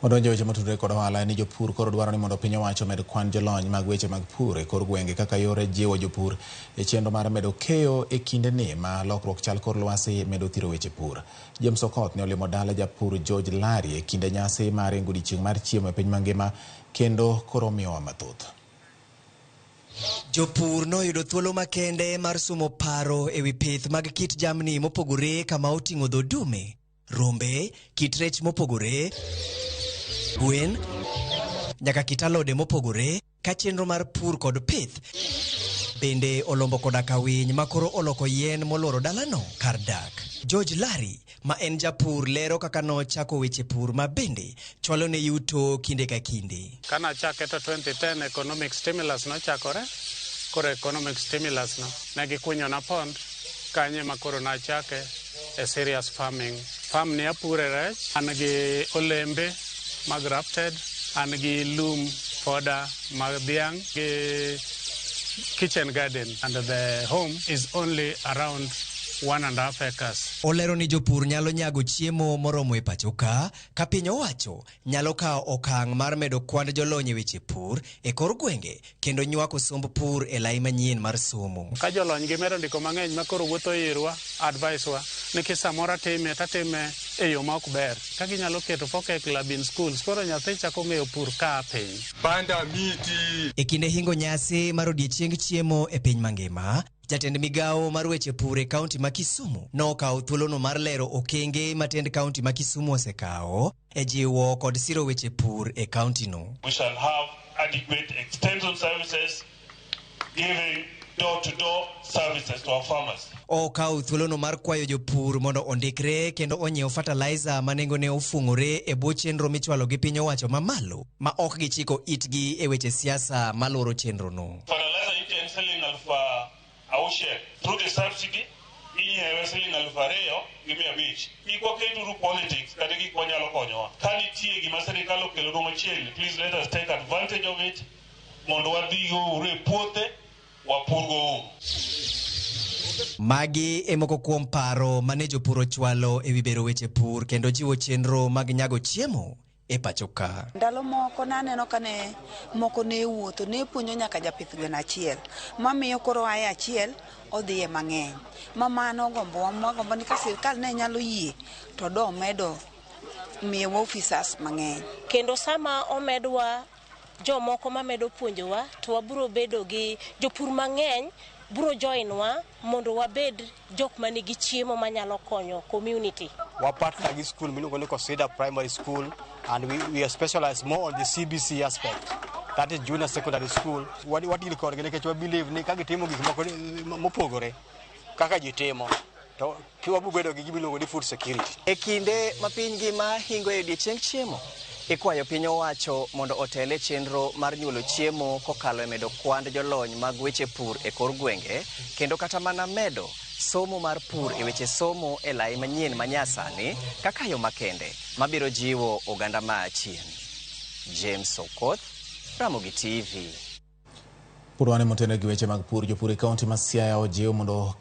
Wadonjo e weche motudore kod ohala en ni jopur koro dwaro ni mondo piny owacho omed kwan jolony mag weche mag pur e kor gwenge kaka yore jiwo jopur e chenro mar medo keyo e kindeni ma lokruok chal kor lwasi medo thiro weche pur. James Okoth ne olimo dala japur George Lari e kinde nyasi mar ringo odiochieng' mar chiemo e piny mangima kendo koro miyowa mathoth. Jopur noyudo thuolo makende mar sumo paro e wi pith mag kit jamni mopogore kama oting'o dho dume, rombe, kit rech mopogore, gwen, nyaka kit alode mopogore ka chenro mar pur kod pith bende olombo koda ka winy ma koro oloko yien molworo dalano kar dak. George Larry ma en japur lero kaka nochako weche pur ma bende chwalo ne yuto kinde ka kinde. Kanachake to 2010 economic stimulus nochakore. Koro economic stimulus no ne gikunyona pond kanye ma koro nachake e serious farming. Farm ni apure rech, an gi olembe mag grafted, an gi lum fodder mag dhiang' gi kitchen garden and the home is only around 1.5 acres. Olero ni jopur nyalo nyago chiemo moromo e pacho ka ka piny owacho nyalo kawo okang' mar medo kwand jolony e weche pur e kor gwenge kendo nywako somb pur e lai manyien mar somo. Ka jolony gimedo ndiko mang'eny ma koro wuotho irwa, advice wa, nikech samoro atime tatime e yo ma ok ber. Ka ginyalo keto 4K club in schools, koro nyathi chako ng'eyo pur ka piny. Banda miti. E kinde hingo nyasi mar odiechieng chiemo e piny mangima, jatend migawo mar weche pur e kaunti ma Kisumu nokawo thuolono mar lero okenge ma tend kaunti ma Kisumu osekawo e jiwo kod siro weche pur e kauntino. We shall have adequate extension services giving door-to-door services to our farmers. Okawo thuolono mar kwayo jopur mondo ondikre kendo onyiew fertilizer ma nengone ofung'ore e bwo chenro michwalo gi piny owacho mamalo ma ok gichiko itgi e weche siasa maluoro chenrono. Fertilizer ite en siling 6,000. Through the subsidy, inyiewe siling 2500. Kik waketuru politics kata gik manyalo konyowa. Ka nitie gima sirikal okelonwa machiegni, please let us take advantage of it mondo wadhigo uru e puothe wapurgo uru. Magi e moko kuom paro mane jopur ochwalo e wi bero weche pur kendo jiwo chenro mag nyago chiemo e pacho ka. Ndalo moko naneno ka ne moko ne wuotho ne puonjo nyaka japith gweno achiel mamiyo koro aye achiel odhi e mang'eny ma mano gombowa mwagombo ni ka sirikal ne nyalo yie to do medo miyowa officers mang'eny. Kendo sama omedwa jomoko mamedo puonjowa to wabiro bedo gi jopur mang'eny biro join wa mondo wabed jok manigi chiemo manyalo konyo community. We partner gi school miluongo ni Kosida Primary School and we are specialized more on the CBC aspect. That is junior secondary school. Wa deal kodgi nikech wa believe ni ka gitimo gik moko mopogore kaka ji timo to wabiro bedo gi gima iluongo ni food security. E kinde ma piny ngima hingo e odiechieng chiemo, ikwayo piny owacho mondo otel e chenro mar nyuolo chiemo kokalo e medo kwand jolony mag weche pur e kor gwenge kendo kata mana medo somo mar pur e weche somo e lai manyien manyasani kaka yo makende mabiro jiwo oganda ma achien. James Okoth, Ramogi TV. Pur wane motenore gi weche mag pur jopur e kaunti ma Siaya ojiw mondo